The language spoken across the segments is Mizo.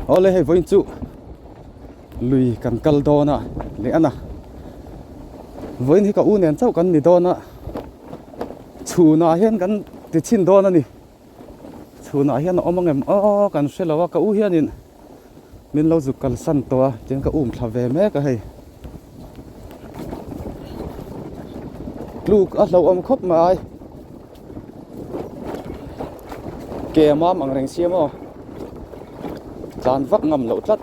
Awle hei vawiin chu lui kan kal dawn a leh a na vawiin hi ka u nen chauh kan ni dawn a chhunah hian kan ti chhin dawn a ni chhunah hian a awm ang em aw kan hre lo a ka u hianin min lo zuk kalsan tawh a tiang ka um thla ve mek a hei tluk a hlauhawm khawp mai. Ke a mam ang reng sia maw tlan vak ngam loh tlat.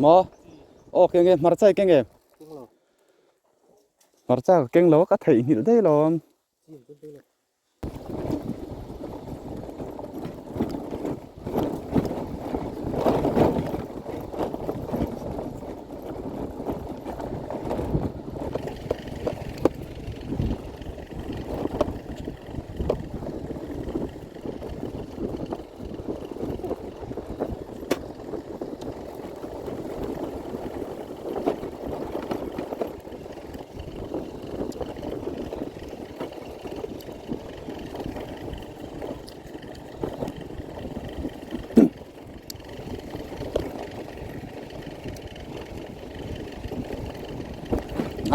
Maw aw keng e hmarcha i keng em? Hmarcha ka keng lo a ka theihnghilh daih lo ang.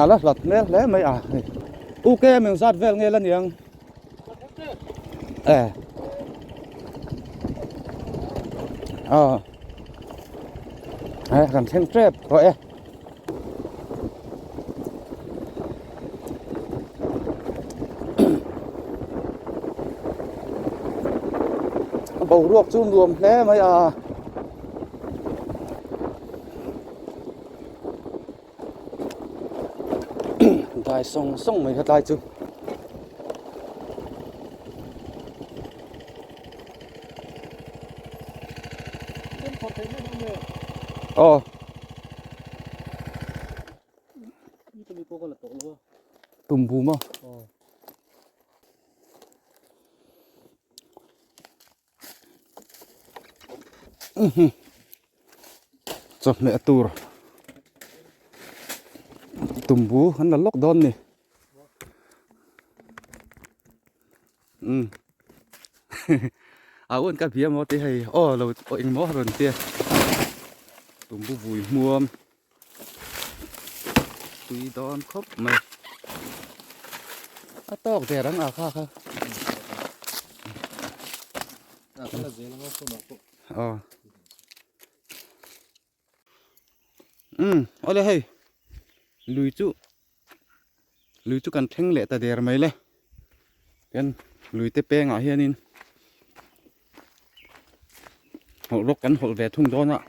A la hlat hmel hle mai a hei u ke meng zat vel nge la niang e a e kan thleng tep tawh e. A boruak chu nuam hle mai a. Dai sawng sawng mai kha tlai chu. Aw. Tumbu maw? Chawhmeh tur tumbu an la lawk dawn ni. Um a un ka bia maw tih hei aw lo aw engmaw a rawn tia tumbu vui hmuam tui dawn khawp mai a tawk der ang a kha kha aw um awle hei lui chu lui chu kan thleng leh ta der mai le tian lui te pengah hianin hawlh rawk kan hawlh ve thung dawn a.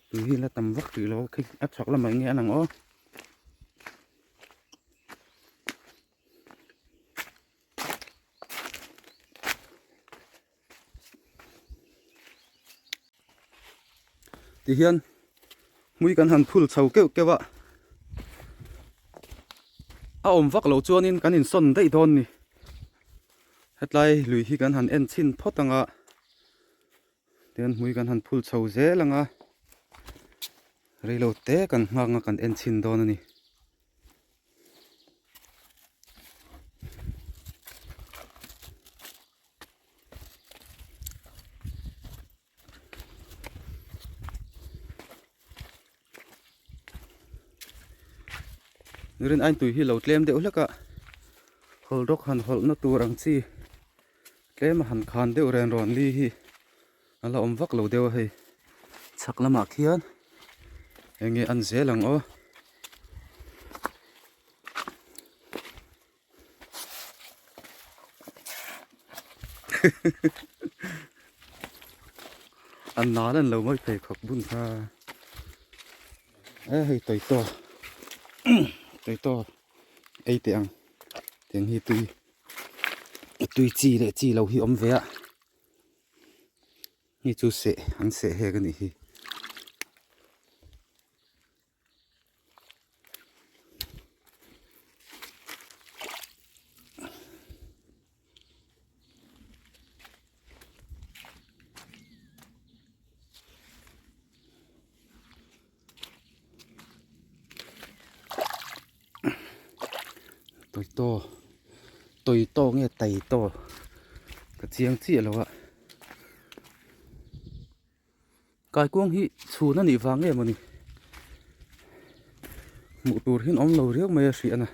Tui hi la tam vak tih lo khi a chhuak lamah enge a lang aw. Tihian hmui kan han phul chho keuh keuh a a awm vak loh chuanin kan insawn daih dawn ni hetlai lui hi kan han en chhin phawt ang a tihian hmui kan han phul chho zel ang a reilo te kan nghak ang a kan en chhin dawn a ni. Rin ain tui hi lo tlem deuh hlek a hawlh rawk han hawlh na tur ang chi tlem a han khan deuh ren rawn li hi a la awm vak lo deuh a hei chhak lamah khian eng nge an zel ang aw. An nal an lo mawi phei khawp bun kha e hei toito toito ei teh ang tiang hi tui tui chi leh chi lo hi awm ve a ni chu seh an seh hek a nih hi. Taw Tawitaw nge Taitaw ka chiang chiah lo a. Kaikuang hi chhun a nih vang nge mawni hmuh tur hian awm lo riau mai a hriat a.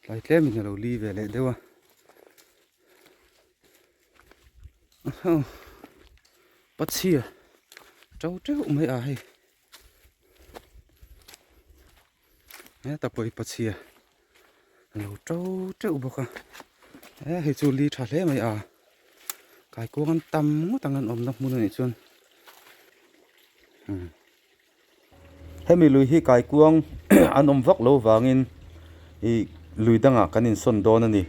Tlai tlem in a lo li ve leh deuh a. Pachhia to teuh mai a hei heta pawh hi pachhia a lo to teuh bawk a he hei chu li tha hle mai a kaikuang an tam ngawt ang an awmna hmun anih chuan umm. Hemi lui hi kaikuang an awm vak lo vangin ih lui dangah kan insawn dawn a ni.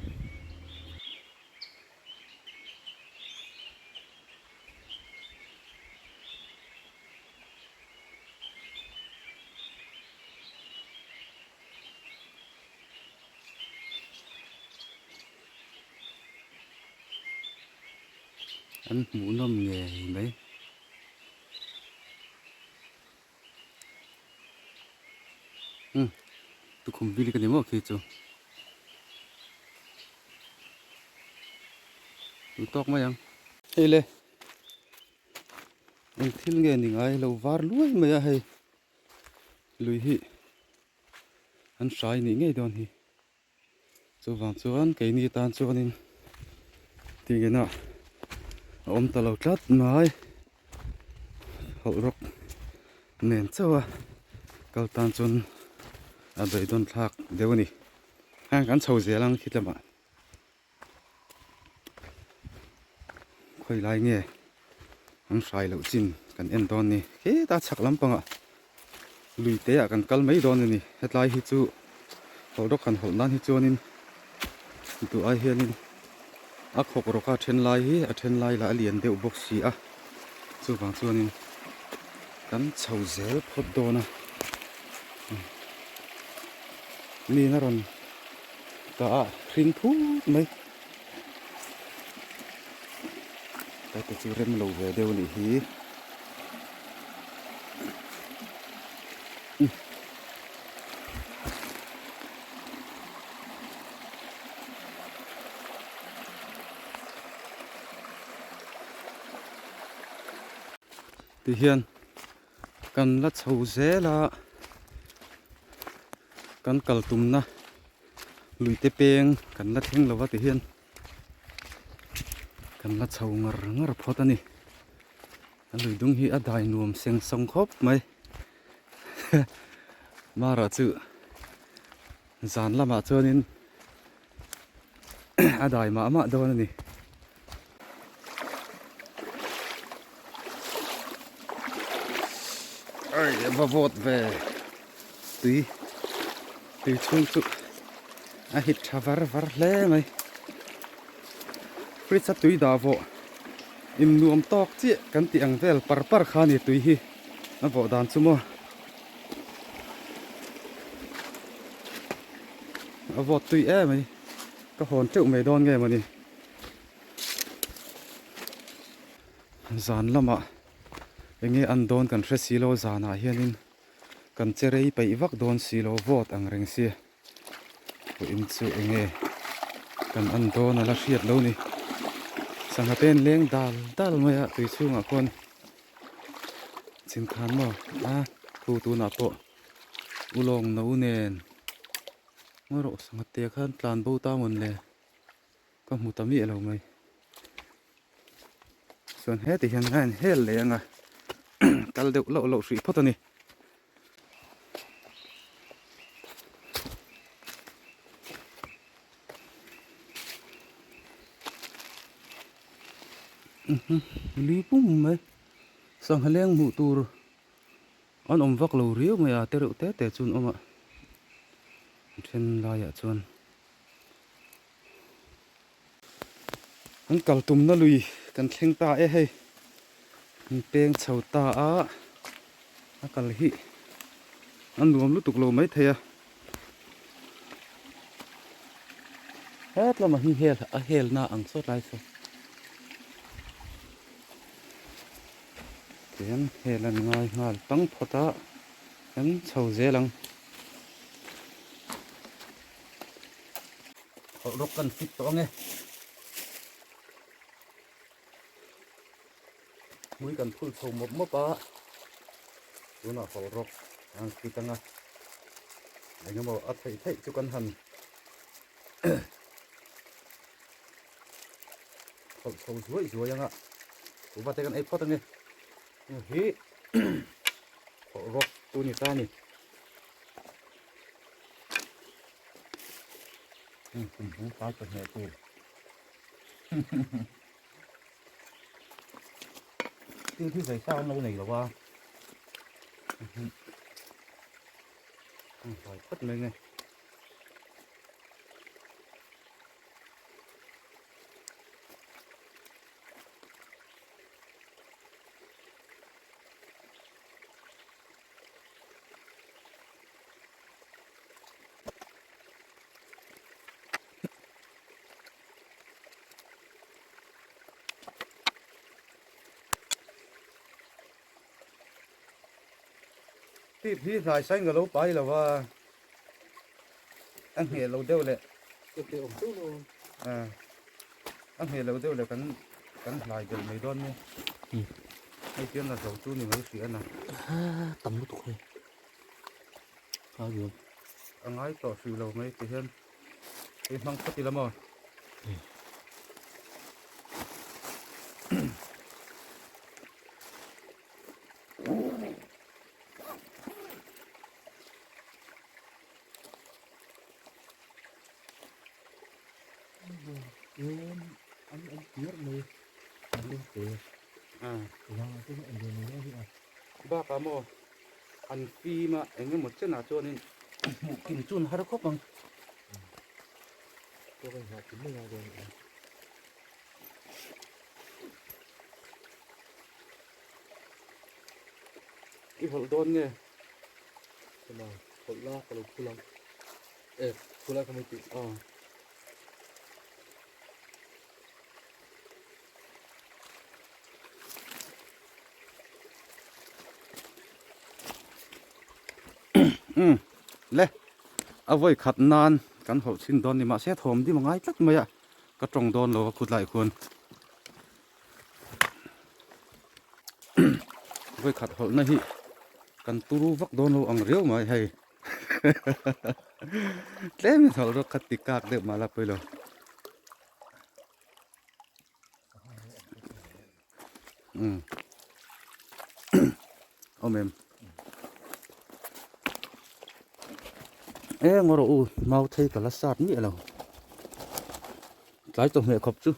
An hmuhnawm ngei mai. Umm tukhum bilik a ni maw khi chu duh tawk mai ang. Hei le eng thil nge ni ngai lo var luai mai a hei lui hi an hrai nih ngei dawn hi. Chuvang chuan keini tan chuanin tingena a awm ta lo tlat mai hawlh rawk nen chauh a kal tan chuan a beidawn thlak deuh a ni heng kan chho zel ang khi lamah khawi lai nge an hrai loh chin kan en dawn ni kheta chhak lampangah lui te ah kan kal mai dawn a ni hetlai hi chu hawlh rawk han hawlh nan hi chuanin duh ai hianin a khawk rawk a then lai hi a then lai lah a lian deuh bawk si a chuvang chuanin kan chho zel phawt dawn a mi na rawn ta a hring phut mai hete chu rem lo ve deuh a nih hi. Tihian kan la chho zel a kan kal tumna luite peng kan la thleng lo va tihian kan la chho ngar ngar phawt a ni. A lui dung hi a dai nuam seng sawng khawp mai mara chu zan lamah chuanin a dai mah mah dawn a ni. Ai va vawt ve tui tui chhung chu a hit tha var var hle mai fridge a tui dah vawh in nuam tawk chiah kan tih ang vel par par kha a ni tui hi a vawh dan chu maw a vawt tui em mai ka hawn teuh mai dawn nge mawni zan lamah enge an dawn kan hre silo zanah hianin kan che rei peih vak dawn silo vawt ang reng sia. Pawhin chu enge kan an dawn a la hriat lo ni. Sangha te an leng dal dal mai a tui chhungah khuan chin khan maw a khu tunah pawh ulawng no nen ngawi rawh sangha te khan tlan bo ta mawn le ka hmu ta miah lo mai. Chuan heti hian a inhel leh ang a kal deuh loh loh hrih phawt a ni. Lui pum mai sangha leng hmuh tur. An awm vak lo riau mai a, te reuh te te chu an awm a, a then laiah chuan an kal tumna lui kan thleng ta e hei, an peng chho ta a, a kal hi a nuam lutuk lo maithei a. Het lamah hi hel a helna ang sawt lai saw. Tihian hel an ngai nghal tang phawt a, kan chho zel ang. Hawlh rawk kan fit tawh ange. Hmui kan phul chho mawp mawp a, tunah hawlh rawk an fit anga engemaw a theih theih chu kan han hawlh chho zuai zuai anga kuhva te kan ei phawt ange hi hawlh rawk chu ni ta ni. Kum hmung fai pahnih tur. Thil hi zai sa an lo nei lo a an fai phawt mai nge. Tip hi hlai sain ka lo pai lo va, a ngheh lo deuh leh a ngheh lo deuh leh kan kan hlai belh mai dawn nia. Hei tiang la zo chu ni mai hrih a na. Tam lutuk hei. A ngai tawh hrih lo mai ti hian. Hei hmang phawt ila maw? Bakah maw an fim a eng emaw chenah chuanin hmuh kim chu an har khawp ang. I hawlh dawn nge? Hawlh la ka lo phul ang. E phul lai kha mai tih. Aw. Umm le a vawi khat nan kan hawlh chhin dawn ni mahse thawm dim a ngai tlat mai a ka tawng dawn lo a khut lai khuan vawi khat hawlh na hi kan turu vak dawn lo ang riau mai hei tlem in hawlh rawk kha ti kak deuh mah la pawilo. Umm awm em e ngaw rawh u mau thei ka la sat miah lo tlai chawhmeh khawp chu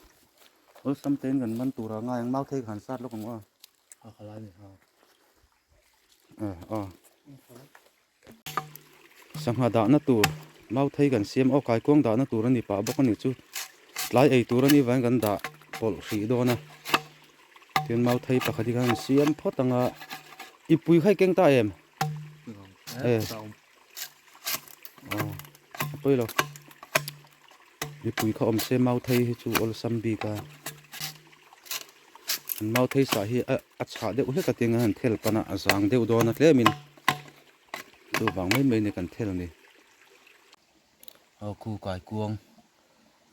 awlsam te in kan man tur a ngai ang mau thei ka han sat lawk ang aw aw Sangha dahna tur mau thei kan siam aw kaikuang dahna tur a ni pah bawk a ni chu tlai ei tur a nih vangin kan dah pawlh hrih dawn a tin mau thei pakhat hi khan siam phawt ang a i pui kha i keng ta em e aw a pawi lo mipui kha awm se mau thei hi chu awlsam bik a an mau thei sah hi a. A chhah deuh hlek a tiang hian thel pana a zang deuh dawn a tlemin chuvang mai mai a ni kan thel ni. Aw khu kaikuang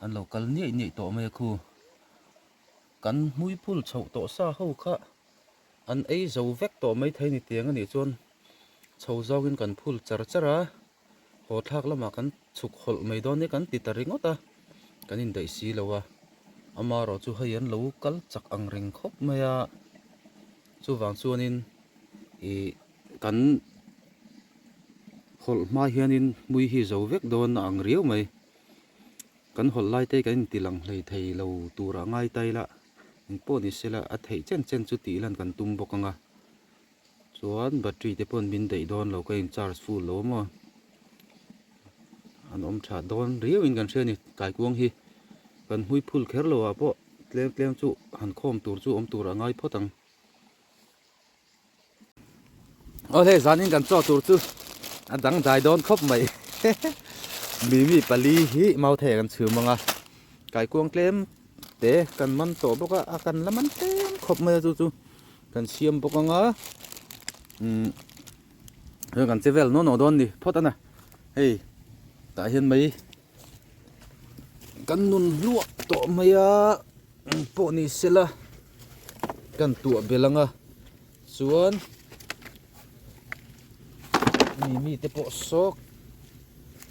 an lo kal niaih niaih tawh mai a khu kan hmui phul chhoh tawh sa ho kha an ei zo vek tawh mai thei ni tiang a nih chuan chho zawngin kan phul char char a haw thlak lamah kan chhuk hawlh mai dawn nia kan ti ta ringawt a kan indaih si lo a amaherawh chu hei an lo kal chak ang reng khawp mai a chuvang chuanin ih kan hawlh hma hianin hmui hi zo vek dawn a ang riau mai kan hawlh lai te kan inti lang hlei thei lo tur a ngai ta ila engpawh ni sela a theih chen chen chu tih lan kan tum bawk ang a. Chuan battery te pawn min daih dawn lo ka in charge full lo maw an awm tha dawn riau in kan hria a ni kaikuang hi kan hmui phul kher lo ah pawh tlem tlem chu han khawm tur chu awm tur a ngai phawt ang. Aw hei zanin kan chaw tur chu a dang dai dawn khawp mai mimi pali hi mauthei kan chhum ang a kaikuang tlem te kan man tawh bawk a a kan la man tlem khawp mai a chu chu kan siam bawk ang a umm chuan kan che vel naw naw dawn a ni phawt a na hei tah hian mai kan nun hluah tawh mai a pawh ni sela kan tuah belh ang a chuan mimi te pawh sawk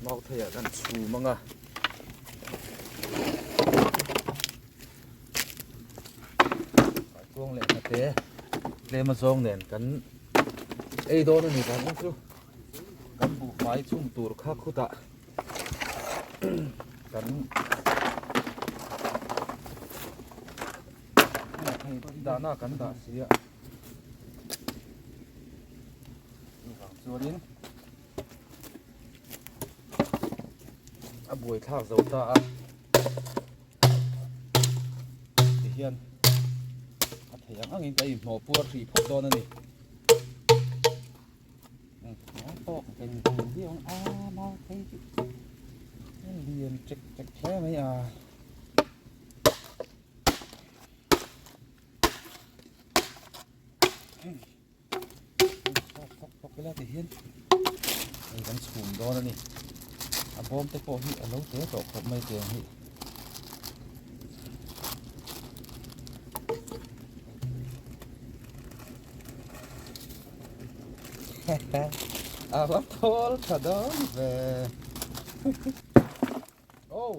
mau theiah kan chhum ang a. Chuang leh hnate tlem a zawng nen kan ei dawn a ni dan chu kan buhfai chhum tur kha khutah kan dahna kan dah si a chuvang chuanin a buaithlak zo ta a. Tihian a theih ang angin ka inhnawh puar hrih phawt dawn a ni. Tawk ken ken viau ang a mau thei chu a lian chek chek hle mai a. Tawk tawk tawk ila tihian hei kan chhum dawn a ni. A bawm te pawh hi a lo te tawh khawp mai tiang hi. A va thawl tha dawn ve. Oh!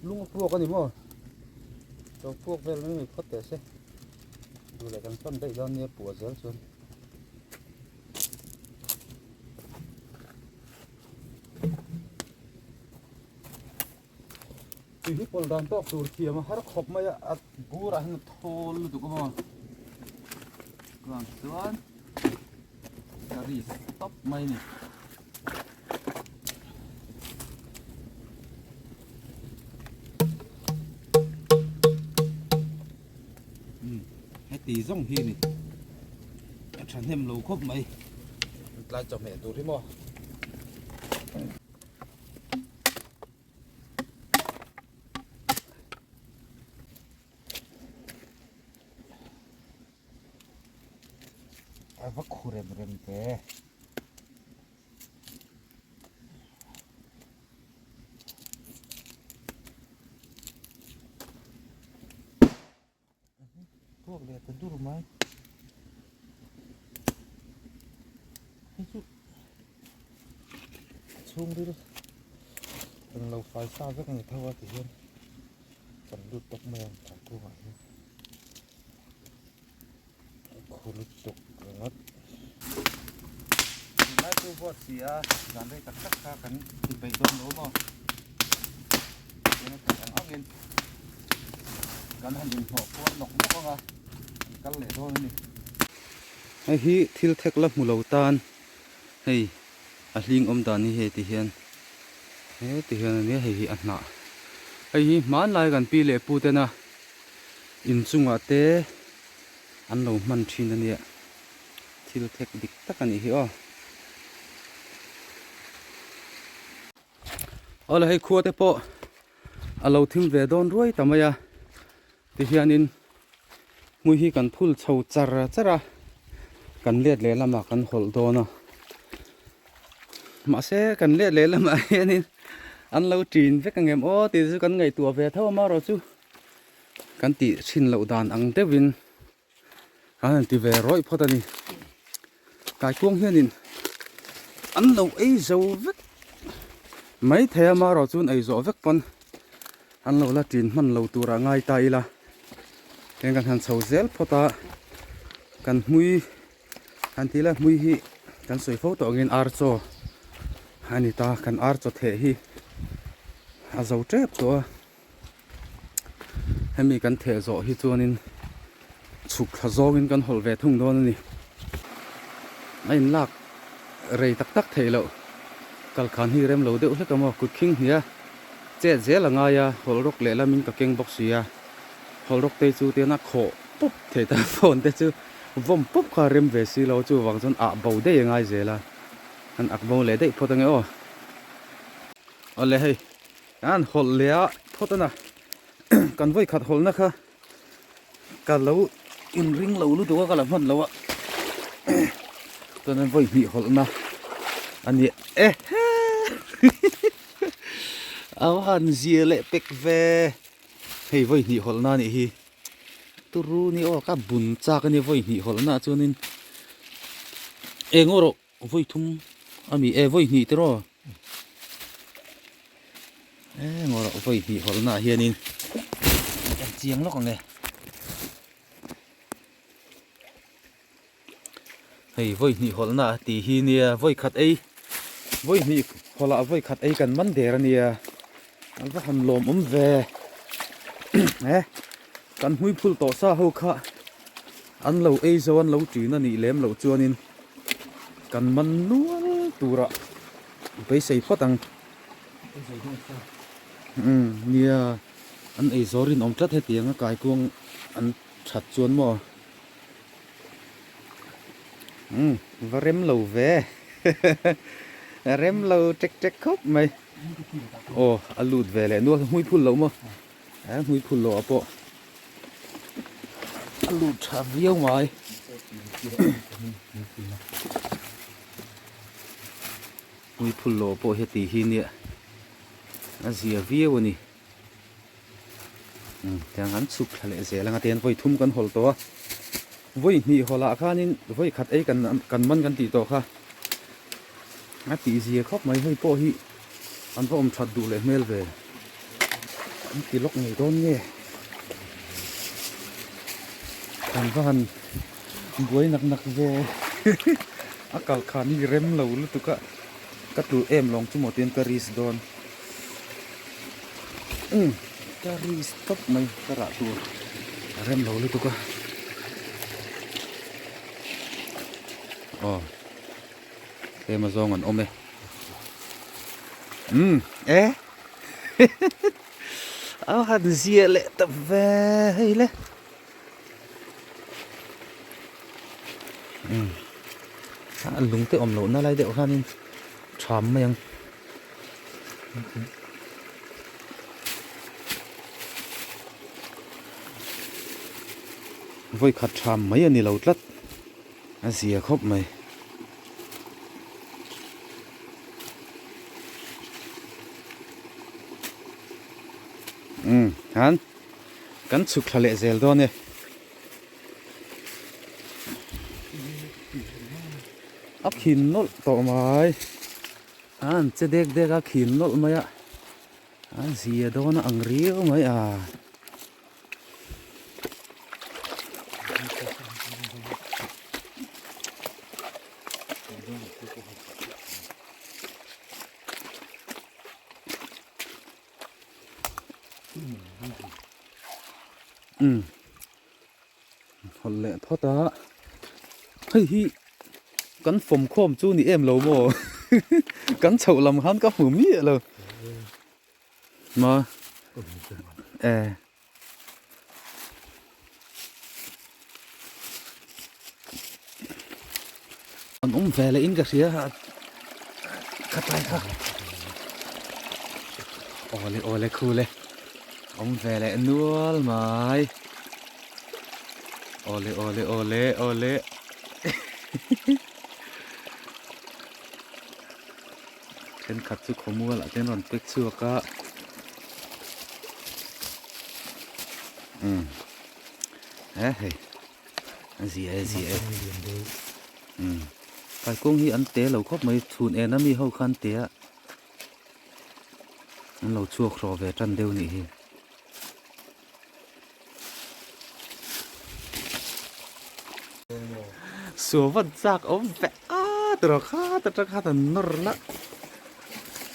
Lung a puak a ni maw? Lo puak vel mai mai phawt teh se. Duh leh kan sawn daih dawn nia puah zel chuan. Tui hi pawlh dan tawk tur thiam a har khawp mai a, a bur ah hian a thawl lutuk a maw. Chuan chuan ka ri tawp mai a ni. Heti zawng hi ni a thahnem lo khawp mai tlai chawhmeh tur hi maw. A va khu rem rem ve. Puak leh ta dur mai. Hei chu a chhungril englo fai sa vek a ni tho a ti hian kan lut tawp mai ang tah kungah hian. Khu lutuk ringawt. Tunlai chu vawt si a, zan rei tak tak kha kan ti peih dawn lo maw? Eng a theih ang angin kan han inhnawh kual nawk nawk ang a, kan kal leh dawn a ni. Hei hi thil thek la hmu lo tan hei a hling awm dan hi hei ti hian heti hian a nia hei hi a hnah hei hi hmanlai kan pi leh pu tena inchungah te an lo hman thin a nia thil thek dik tak a nih hi aw. Awle hei khua te pawh a lo thim ve dawn ruai ta mai a tihianin hmui hi kan phul chho char char a kan let leh lamah kan hawlh dawn a mahse kan let leh lamah hianin an lo ṭin vek ang em aw tih chu kan ngaihtuah ve tho amaherawh chu kan tih thin loh dan ang deuhin An han ti ve rawih phawt a ni. Kaikuang hianin an lo ei zo vek mai thei a marawh chuan ei zawh vek pawn an lo la ṭin hman lo turah ngai ta ila. Heng kan han chho zel phawt a, kan hmui han ti ila hmui hi kan sawi fo tawh angin ar chaw a ni ta, kan ar chaw theh hi a zo tep tawh a. Hemi kan theh zawh hi chuanin chhuk thla zawngin kan hawlh ve thung dawn a ni. A inlak rei tak tak theih loh. Kal khan hi rem lo deuh hlek a maw? Kut khing hnia chet zel a ngai a, hawlh rawk leh lamin ka keng bawk si a. Hawlh rawk te chu tian a khawh pawp theih ta phone te chu vawm pawp kha a rem ve si lo chuvang chuan ah bo daih a ngai zel a. An ak bo leh daih phawt ange aw. Awle hei an hawlh leh a phawt a na kan vawi khat hawlhna kha ka lo inring lo lutuk a ka la hman lo a chuan an vawi hnih hawlhna a ni e a va han zia leh pek ve hei vawi hnih hawlhna a nih hi turu ni aw ka bun chak a nia vawi hnih hawlhna ah chuanin eng erawh Vawi thum a mi e vawi hnih tiraw eng erawh vawi hnih hawlhna ah hianin en chiang lawk ang e hei vawi hnih hawlhna a tih hi nia vawi khat ei vawi hnih hawlh ah vawi khat ei kan man der a nia an va han lawm awm ve e kan hmui phul tawh sa ho kha an lo ei zo an lo ṭin a nih lem loh chuanin. Kan man nual turah beisei phawt ang. Umm nia an ei zawr rinawm tlat hetiang a kaikuang an that chuan maw. Umm va rem lo ve rem lo tek tek khawp mai. Aw a lut ve leh nual hmui phul loh maw he hmui phul loh ah pawh. A lut tha viau mai. Hmuiphul lawh pawh heti hi nia a zia viau a ni. Tiang an chhuk thla leh zel anga tian vawi thum kan hawlh tawh a. Vawi hnih hawlh ah khanin vawi khat ei kan kan man kan tih tawh kha a tih zia khawp mai hei pawh hi an va awm that duh leh hmel ve. An ti lawk ngei dawn nge? Kan va han buai nak nak ve a kal khan hi rem lo lutuk a ka tlu em lawng chu maw tiin ka risk dawn umm ka risk tawp mai ka rah tur a rem lo lutuk a aw tlem a zawng an awm e umm e. A han ziah leh ta ve hei le umm a lung te awm lohna lai deuh khanin tham mai ang vawi khat tham mai a ni lo tlat a zia khawp mai. Umm han kan chhuk thla leh zel dawn e. A khin nawlh tawh mai. An che dek dek a khin nawlh mai a. A zia dawn a ang riau mai a. Umm hawlh leh phawt a hei hi kan fawm khawm chu ni em lo maw kan chhoh lam khan ka hmu miah lo ma e. An awm ve leh in ka hria a khatlai kha awle awle khule awm ve leh nual mai awle awle awle awle Thenkhat chu khawmual ah te an rawn pek chhuak a umm he hei a zia e zia e umm kaikawng hi an te lo khawp mai chhun en a mi ho khan te a an lo chhuak hrawh ve tan deuh nih hi. Suavan chak awm ve a tawrh a khat atang khan an nawr la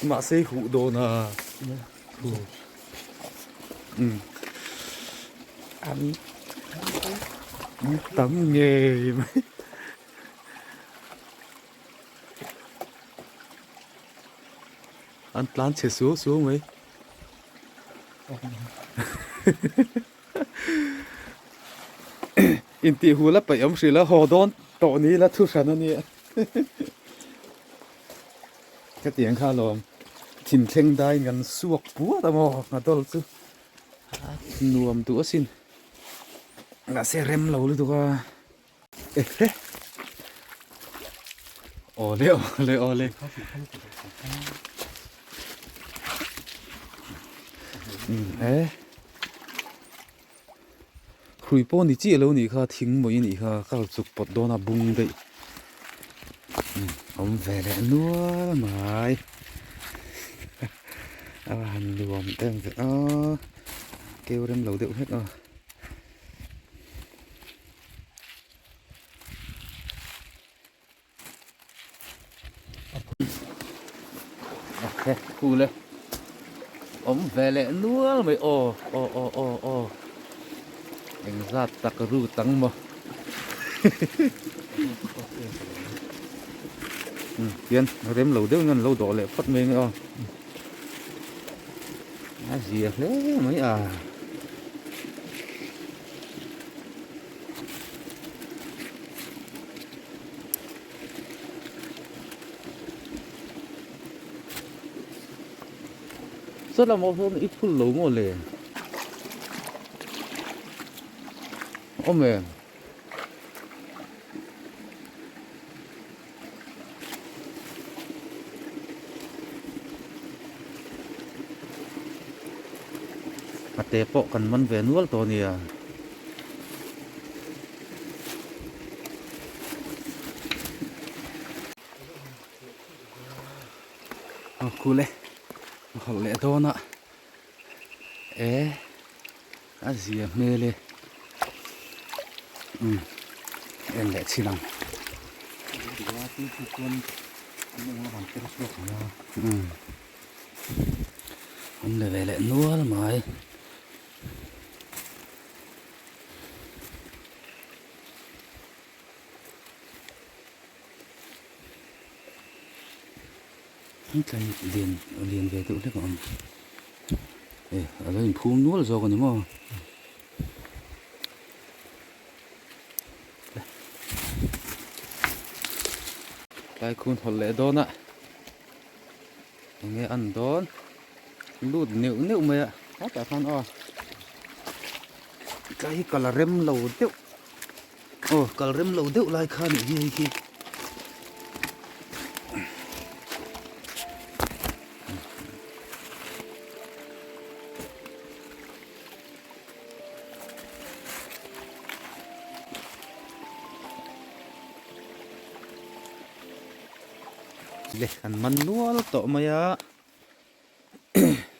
mahse huh dawn a huh umm an tam ngei mai. An tlan chhe suau suau mai. Intih hul a paih awm hrilh a, haw dawn tawh ni ila thu hran a nia. Khatiang kha alawm thinthleng daiin kan suak puat a maw nghadawl chu a nuam duh asin. Mahse rem lo lutuk a. Ehe Awle awle awle E Hrui pawh ni chiah lo nih kha thing mai nih kha ka rawn chuk pawt dawn a bung daih awm ve leh nual mai a va han nuam em ve a keu rem lo deuh hlek a. Khu le awm ve leh nual mai aw aw aw aw aw engzat tak ru tang maw tian rem lo deuhin an lo dawh leh phawt mai ange aw a zia hle mai a. Saw lamah sawn i phul lo maw le? Awm em? A te pawh kan man ve nual tawh a nia. Aw kul e a hawlh leh dawn a e a zia hmel e umm en leh chhin ang umm awm leh ve leh nual mai. Tlai lian lian ve deuh hlek a awm e a lo inphum nual zawk a ni maw tlai khun hawlh leh dawn a enge an dawn lut neuh neuh mai a hetah khan aw tlai hi kal a rem lo deuh. Aw kal rem lo deuh lai kha nih hi hei hi. Le kan man nual tawh mai a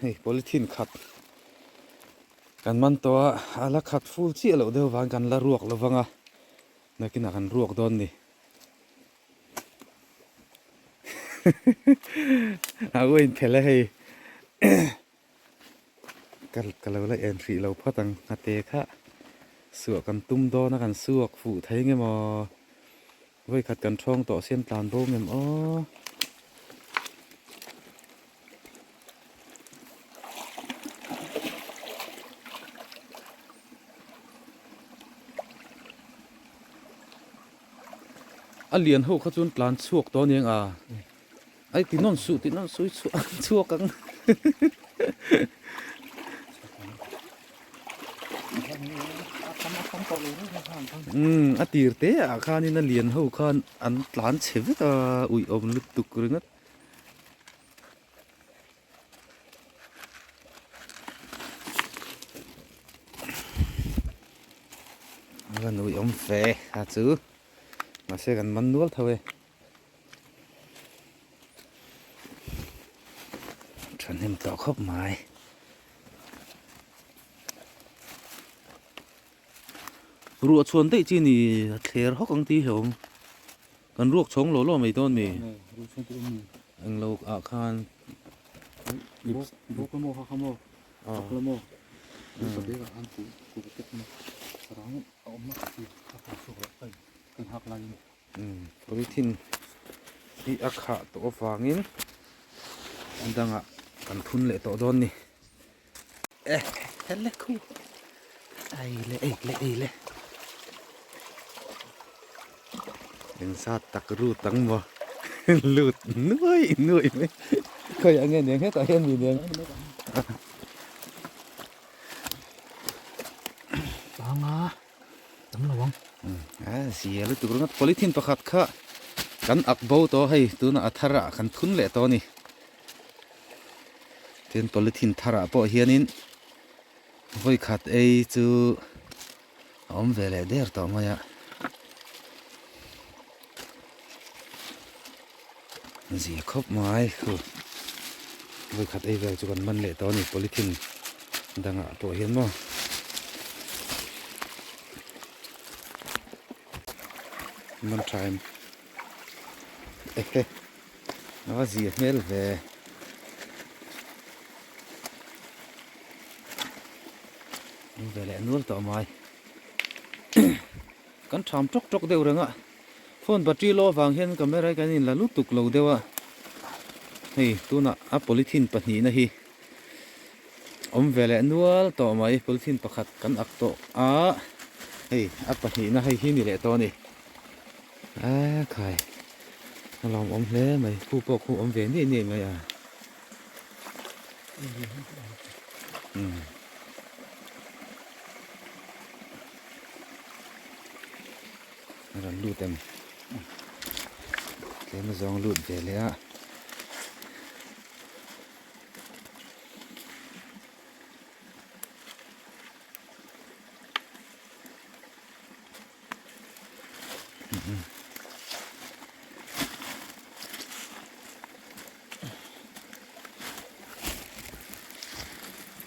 hei polythene khat. Kan man tawh a, a la khat ful chiah loh deuh vang kan la ruak lo vang a, nakinah kan ruak dawn ni. A u a inphelh a hei ka ka lo la en hrih lo phawt ang nghate kha suah kan tum dawn a kan suak fuh thei nge maw vawikhat kan thawng tawh siam tlan bo ngem aw. A lian ho kha chuan tlan chhuak tawh aniang a ai ti nawn suh ti nawn suh i chhuak chhuak ang umm a tir te ah khanin a lian ho khan an tlan chhe vek a uih awm lutuk ringawt. A va nui awm fe a chu mahse kan man nual tho e thahnem tawh khawp mai ruah chhuan daih chi ni a thler hawk ang tih hi a awm. Kan ruak chhawng law law mai dawn mi? Englo ah khan Polythene hi a khah tawh avangin dangah kan thun leh tawh dawn ni. E hele khu ei le ei le ei le engzat tak rut ang maw lut nuai nuai mai khawiah nge nen hetah hian mi nen Panga tam lo ang a zia lutuk ringawt polythene pakhat kha kan ak bo tawh hei tunah a thar ah kan thun leh tawh a ni. Tin polythene tharah pawh hianin vawi khat ei chu a awm ve leh der tawh mai a zia khawp mai khu vawi khat ei vel chu kan man leh tawh a ni polythene dangah pawh hian maw. Man tha em ehe. A zia hmel ve. An ve leh nual tawh mai. Kan tham tawk tawk deuh reng a. Phone battery low avang hian camera hi kan inla lutuk lo deuh a. Hei tunah a polythene pahnihna hi awm ve leh nual tawh mai. Polythene pakhat kan ak tawh a. Hei a pahnihna hei hi ni leh tawh a ni. A khai a lawm awm hle mai khu pawh khu awm ve niai niai mai a umm a rawn lut em tlem azawng lut ve leh a.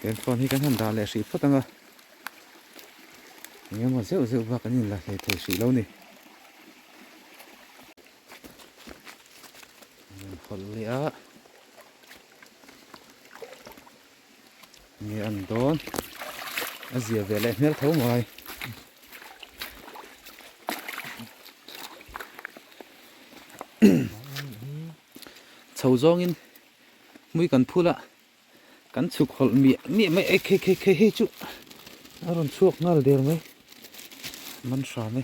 Ken phone hi kan han dah leh hrih phawt ang a eng emaw zeuh zeuh bak an inla hlei thei hrih lo ni an hawlh leh a. Nge an dawn a zia ve leh hmel tho mai. Chho zawngin hmui kan phul a kan chhuk hawlh miah miah mai ei khei khei khei hei chu a rawn chhuak nghal der mai man hram e.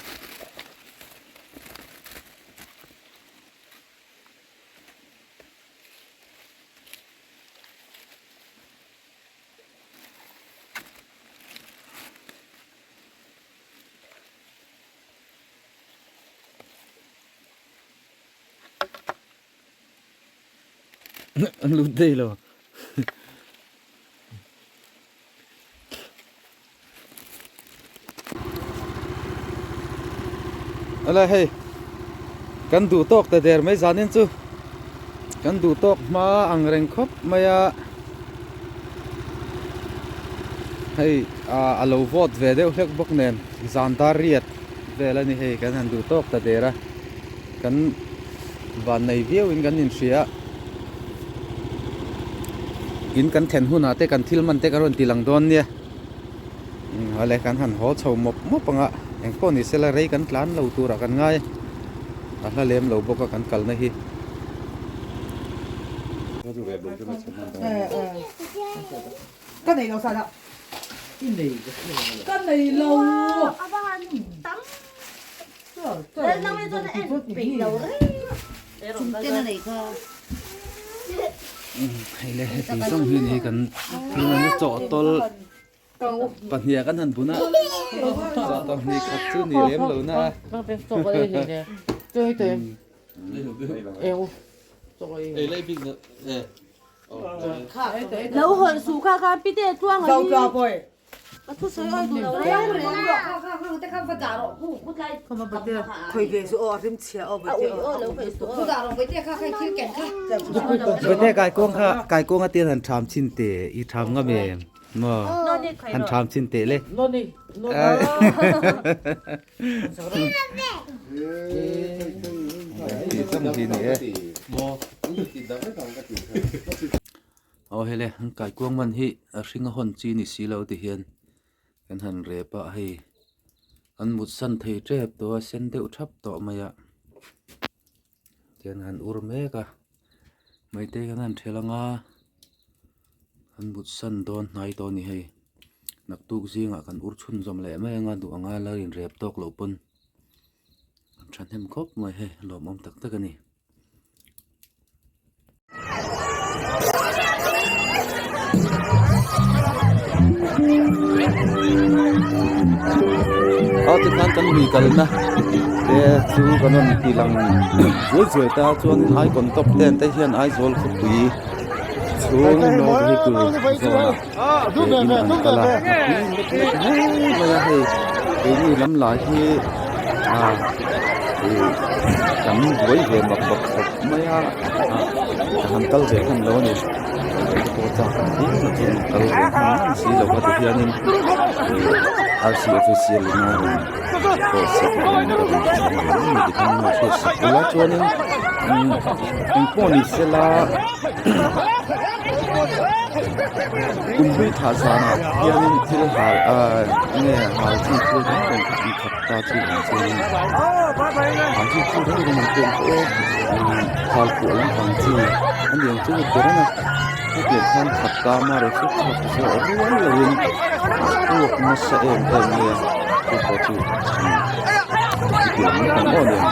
An lut daih lo. Ala hei kan duh tawk ta der mai zanin chu kan duh tawk hma ang reng khawp mai a hei ah a lo vawt ve deuh hlek bawk nen zan dar riat vel a ni hei kan han duh tawk ta der a kan van nei viau in kan inhria in kan thlen hunah te kan thil man te kan rawn ti lang dawn nia awle kan han haw chho mawp mawp ang a engpawh ni sela rei kan tlan lo turah kan ngai a hla lem lo bawk a kan kalna hi. Hei le heti zawng hi ni kan thil an chawhtawlh pahnih ah kan han bun a chawhtawlh hnih khat chu ni lem lo na a. Bete kaikuang kha kaikuang a tian han tham chin te i tham ngam em maw han tham chin teh le ti chang hi ni e Aw hele an kaikuang man hi a hring a hawn chi ni si lo ti hian kan han rep a hei an mut san thei tep tawh a sen deuh thap tawh mai a tihian an ur mek a maitei kan han ṭhel ang a. Kan mut san dawn hnai tawh a ni hei. Naktuk zingah kan ur chhunzawm leh mai anga duh anga la inrep tawk loh pawn an thahnem khawp mai hei lawmawm tak tak a ni. A tikhan kan lui kalna te chu kan rawn ti lang zuai zuai ta chuanin icon top ten te hian Aizawl khawpui chhung no vehicle zawnah ke in an kal a tui lek lek mai mai a hei keini lam lah hi ah ih kan buai ve mak bawk khawp mai a ah ka han kal ve hman lo a ni te pawh chak ang viau na chuan kal ve hman hman si lo va tihianin ih rc official ina rawn pawh sak in ka rawn chhang ve mai a ni tikhan an lo hriat sak ula chuanin engpawh ni sela kum hlui thah zanah hianin thil hal ah nge hal chi thil reng reng kha an khat ta chu ang chuanin hal chi thil reng reng an pek tawh a hal pawh lampang chi a ni ang chu ber a hetiang khan khat ta amaherawhchu chu khat zawh rual loin a chhuak nasa em em mai a chu pawh chu chutiang lampang aw nen.